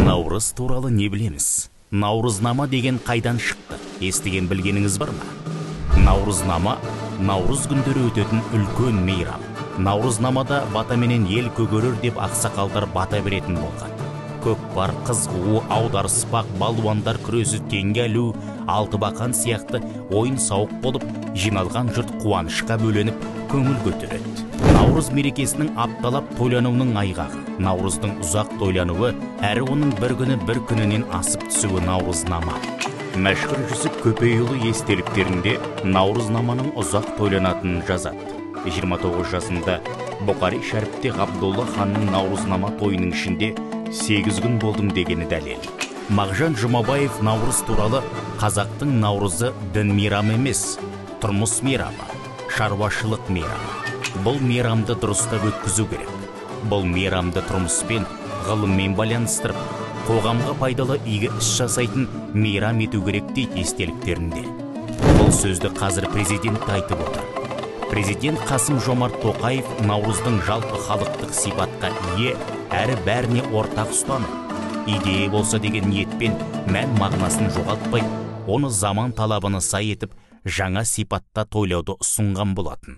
Наурыз туралы не білеміз? Наурызнама деген қайдан шықты? Естіген білгеніңіз бар ма? Наурызнама наурыз күндері өтетін үлкен мейрам. Наурызнамада батаменен ел көгерер деп ақсақалдар бата беретін болған. Көкпар, қыз қуу, аударыспақ, балуандар күресі, теңге ілу, алтыбақан сияқты ойын сауық болып, жиналған жұрт қуанышқа бөленіп, көңіл көтереді. Наурыз мерекесінің апталап тойлануының айғағы. Наурыздың ұзақ тойлануы, әрі оның бір күні бір күнінен асып түсуі наурызнама. Мәшһүр Жүсіп Көпейұлы естеліктерінде наурызнаманың ұзақ тойланатынын жазады. 29 жасында Бұқари Шәріпте Ғабдолла ханның наурызнама тойының ішінде 8 күн болдым дегені дәлел. Мағжан Жұмабаев наурыз туралы қазақтың наурызы дін мейрамы емес, тұрмыс мейрамы, шаруашылық мейрамы. Бұл мейрамды дұрыстап өткізу керек. Бұл мейрамды тұрмыспен, ғылыммен байланыстырып, қоғамға пайдалы игі іс жасайтын мейрам ету керек дейді естеліктерінде. Бұл сөзді қазір президент те айтып отыр. Президент Қасым Жомарт Тоқаев наурыздың жалпы халықтық сипатқа ие, әрі бәріне ортақ ұстаным, идея болса деген ниетпен мән мағынасын жоғалтпай, оны заман талабына сай етіп, жаңа сипатта тойлауды ұсынған болатын.